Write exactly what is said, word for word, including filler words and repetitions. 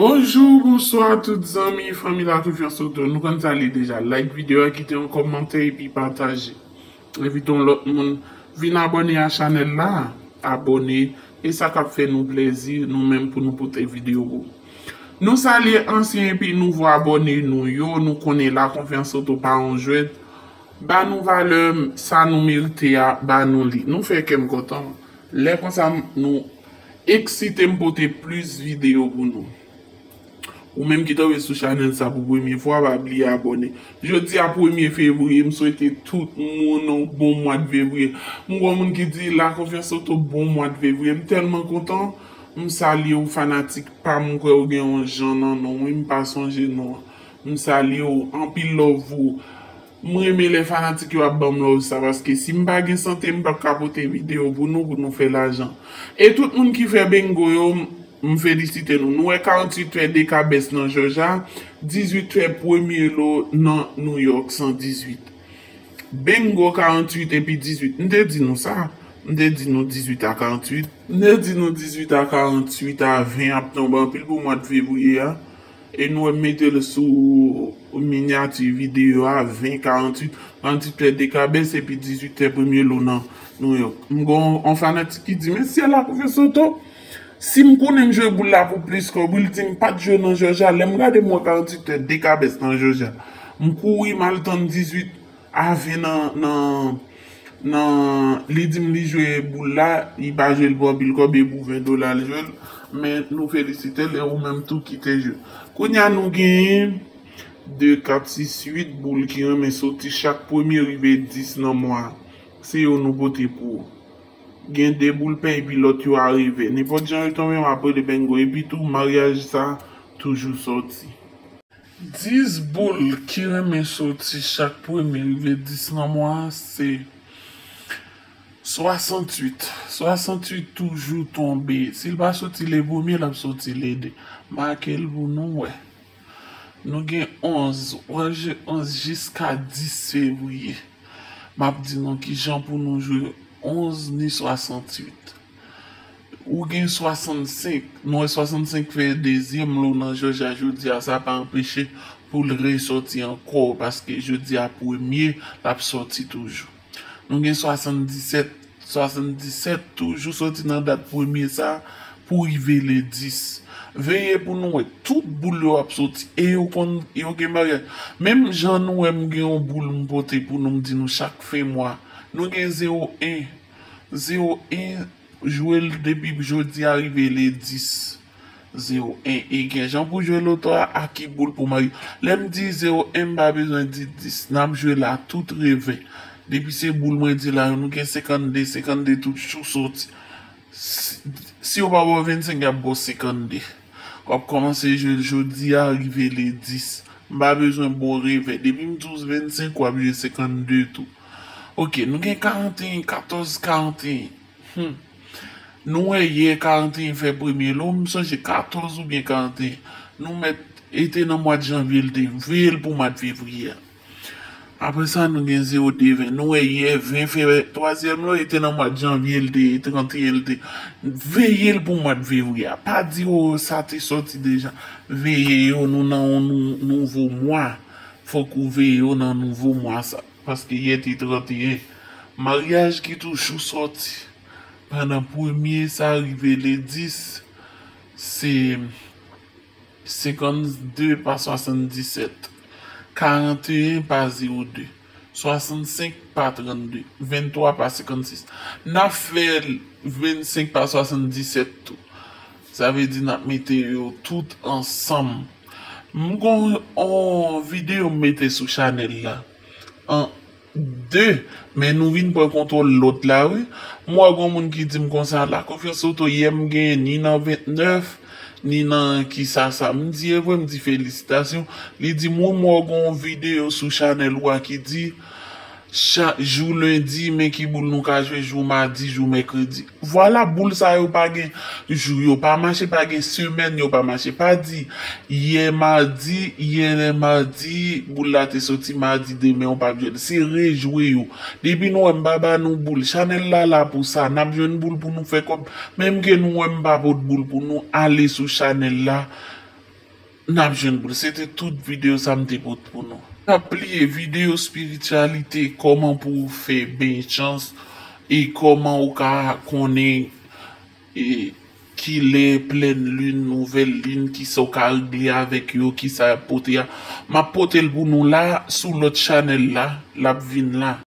Bonjou, bonswa tout zanmi, fanmi La Confiance Auto. Nou konn sa li deja. Like videyo a, kite yon kòmantè epi pataje. Envite yon lòt moun vin abòne a chanèl la. Abòne, e sa k ap fè nou plèzi, nou menm pou nou pote videyo pou ou. Nou salye ansyen epi nouvo abòne nou yo, nou konnen La Confiance Auto pa yon jwèt. Ba nou valè, sa nou merite a, ba nou li. Nou fè kè m kontan. Lè konsa, nou eksite m pote plis videyo pou nou. Ou menm ki tonbe sou chanèl sa pou premye fwa, pa bliye abòne. Jodi a premye fevriye, m swete tout moun yon bon mwa de fevriye. M gen moun ki di La Confiance Auto bon mwa de fevriye. M tèlman kontan. M salye w fanatik pa m, m kwè w gen yon Jan nan non w, wi, m pa sonje non an. M salye w, anpil love pou ou. M renmen lè fanatik yo ap ban m love sa, paske si m pa gen sante, m p ap ka pote videyo pou nou, pou nou fè lajan. E tout moun ki fè bengo yo, m, m felisite nou. Nou wè karanntuit fè de kabès nan Jòja, dizuit fè premye lo nan New York san dizuit. Bengo karanntuit epi dizuit. M te di nou sa. M te di nou dizuit a karanntuit. M te di nou dizuit a karanntuit a ven ap tonbe anpil pou mwa de fevriye a. E nou wè m mete l sou minyati videyo a, ven karanntuit. Karanntuit fè de kabès epi dizuit fè premye lo nan New York. M gen yon, yon fanatik ki di, "Mesye, La Confiance Auto, si m konnen m jwe boul la pou plis kòb, wi," l di m pa t jwe nan Jòja. Lè m gade m wè karanntuit fè de kabès nan Jòja. M kouri m al tann dizuit a ven nan, nan, nan, li di m li jwe boul la, li pa jwe l pou anpil kòb, e pou ven dola l jwe l, men nou felisite l, e ou menm tou ki te jwe. Kounye a nou genyen de, kat, sis, uit boul ki renmen soti, chak premye rive dis nan mwa a. Se yo nou pote pou ou. Gen de boul pen epi lòt yo a rive. Nenpòt jan yo tonbe, m ap rele bengo. Epi tou, maryaj sa toujou soti. Dis boul ki renmen soti chak premye rive dis nan mwa a, se swasantuit. Swasantuit toujou tonbe. Si l pa soti le premye, l ap soti le de. Make l pou nou wè. Nou gen onz. W ap jwe onz jiska dis fevriye. M ap di nou kijan pou nou jwe onz ni swasantuit. Ou gen swasannsenk. Nou wè swasannsenk fè dezyèm lo nan Jòja jodi a, sa pa anpeche pou l resòti ankò, paske jodi a premye, l ap sòti toujou. Nou gen swasanndisèt. Swasanndisèt toujou soti nan dat premye sa pou rive le dis. Veye pou nou wè tout boul yo ap soti. E yo konn, yo gen maryaj. Menm jan nou wè m gen yon boul m pote pou nou, m di nou chak fen mwa. Nou gen zewo en. Zewo en, jwe l depi jodi a rive le dis. Zewo en. E gen jan pou jwe loto a, a ki boul pou marye. Lè m di zewo en, m pa bezwen di dis. N ap jwe la tout revè. Depi se boul mwen di la, nou gen senkannde, senkannde toujou soti. Si, si yo pa ba w vennsenk, y ap ba w senkannde. W ap kòmanse jwe l jodi a, rive le dis. M pa bezwen ba w revè. Depi m di w vennsenk, w ap jwe senkannde tou. Ok, nou gen karanteyen, katòz karanteyen. Hmm. Nou wè yè karanteyen fè premye lo, m sonje katòz oubyen karanteyen. Nou mèt, e te nan mwa de janvye l te, veye l pou mwa de fevriye a. Apre sa, nou gen zewo de ven. Nou wè yè ven fè twazyèm lo, e te nan mwa de janvye l te, e tranteyen l te. Veye l pou mwa de fevriye a. Pa di, o, sa te soti deja. Veye yo, nou nan yon nou, nouvo mwa. Fòk ou veye yo nan nouvo mwa sa. Paske yè te tranteyen. Maryaj ki toujou soti. Pandan premye sa rive le dis, se senkannde pa swasanndisèt, karanteyen pa zewo de, swasannsenk pa trannde, venntwa pa senkannsis. N ap fè vennsenk pa swasanndisèt tou. Sa vle di n ap mete yo tout ansanm. M gon yon videyo m mete sou chanèl la. An de, men nou vin pran kontwòl lòt la, wi. M wè gon moun ki di m konsa, La Confiance Auto, yè m genyen ni nan ventnèf, ni nan kisa sa. M di, e vre, m di, felisitasyon. Li di m, wi, m wè gon videyo sou chanèl ou a ki di, cha-, jou lendi, men ki boul nou ka jwe jou madi, jou mèkredi. Vwala, boul sa yo pa gen jou yo pa mache, pa gen semèn yo pa mache. Pa di, yè madi, yè madi, boul la te soti madi, demen ou p ap jwenn. Se rejwe yo. Depi nou wè m pa ba nou boul, chanèl la la pou sa. N ap jwenn boul pou nou fè kòb. Menm ke nou wè m pa pot boul pou nou, ale sou chanèl la. N ap jwenn pou l. Se te tout videyo sa m te pote pou nou. N ap pliye videyo espirityalite, kòman pou w fè beny chans e kòman ou ka konnen e kilè plèn lin, nouvèl lin, kisa w ka regle avèk yo, kisa y ap pote a. M ap pote l pou nou la, sou lòt chanèl la, l ap vin la.